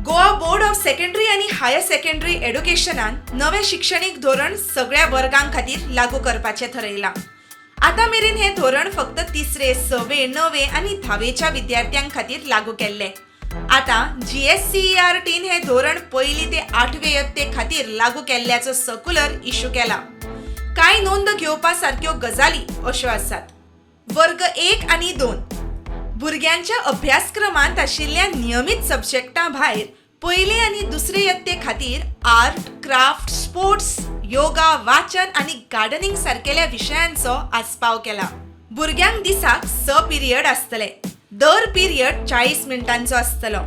Goa board of secondary आनी higher secondary एड्युकेशनान नवें शिक्षणीक धोरण सगळ्या वर्गां खातीर लागू करपाचें थरयलां. आतां मेरेन हें धोरण फक्त तिसरे, सवे, णवे आनी धावेच्या विद्यार्थ्यां खातीर लागू केल्लें. आतां जीएससीईआरटीन हें धोरण पयली ते आठवे यत्ते खातीर लागू केल्ल्याचो सर्क्युलर इश्यू केला. कांय नोंद घेवपा सारक्यो गजाली अश्यो आसात. वर्ग 1 आनी 2 भुरग्यांच्या अभ्यासक्रमांत आशिल्ल्या नियमीत सब्जेक्टां भायर पयले आनी दुसरे यत्ते खातीर आर्ट, क्राफ्ट, स्पोर्ट्स, योगा, वाचन आनी गार्डनिंग सारकेल्या विशयांचो आस्पाव केला. भुरग्यांक दिसाक स पिरियड आसतले. दर पिरियड 40 मिनटांचो आसतलो.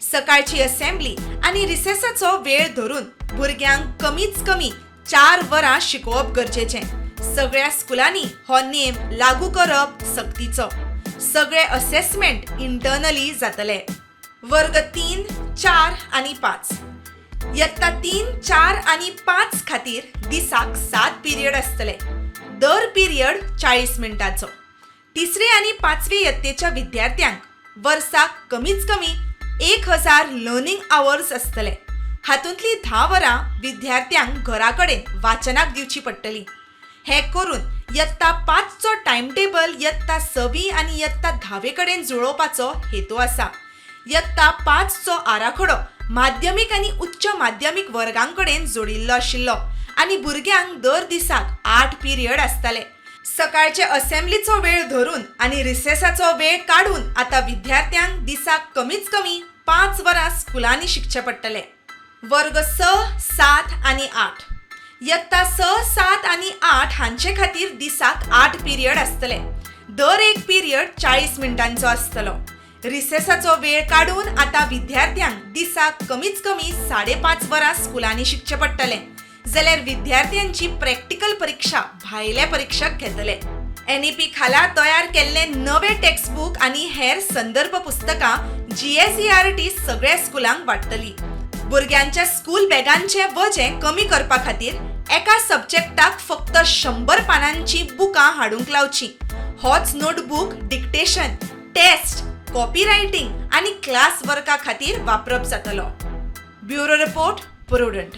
सकाळची असेंब्ली आनी रिसेसाचो वेळ धरून भुरग्यांक कमीच कमी 4 वरां शिकोवप गरजेचें. सगळ्या स्कुलांनी हो नेम लागू करप सक्तीचो. सगळे असेसमेंट इंटरनली जातले. वर्ग 3, 4 आनी 5. यत्ता 3, 4 आनी 5 खातीर दिसाक सात पिरियड आसतले. दर पिरियड 40 मिनटांचो. तिसरे आनी पांचवे यत्तेच्या विद्यार्थ्यांक वर्साक कमीच कमी 1000 लर्निंग आवर्स आसतले. हातूंतली 10 वरां विद्यार्थ्यांक घरा कडेन वाचनाक दिवची पडटली. हें करून यत्ता 5चो टायम टेबल यत्ता सवी आनी यत्ता धावे कडेन जुळोवपाचो हेतू आसा. यत्ता 5चो आराखडो माध्यमीक आनी उच्च माध्यमीक वर्गां कडेन जोडिल्लो आशिल्लो आनी भुरग्यांक दर दिसाक आठ पिरियड आसताले. सकाळचे असेंब्लीचो वेळ धरून आनी रिसेसाचो वेळ काडून आतां विद्यार्थ्यांक दिसाक कमीच कमी 5 वरां स्कुलांनी शिकचें पडटलें. वर्ग 6, 7 आनी 8. यत्ता 6, 7 आनी 8 हांचे खातीर दिसाक आठ पिरियड आसतले. दर एक पिरियड 40 मिनटांचो आसतलो. रिसेसाचो वेळ काडून आतां विद्यार्थ्यांक दिसाक कमीच कमी 5.5 वरां स्कुलांनी शिकचें पडटलें. जाल्यार विद्यार्थ्यांची प्रॅक्टिकल परिक्षा भायले परिक्षक घेतले. एनईपी खाला तयार केल्ले नवे टेक्स्टबूक आनी हेर संदर्भ पुस्तकां जीएसईआरटी सगळ्या स्कुलांक वांट्टली. भुरग्यांच्या स्कूल बॅगांचें वजें कमी करपा खातीर एका सब्जेक्टाक फक्त 100 पानांची बुकां हाडूंक लावचीं. होच notebook dictation, test, copy writing आनी क्लास वर्का खातीर वापरप जातलो. Bureau report, Prudent.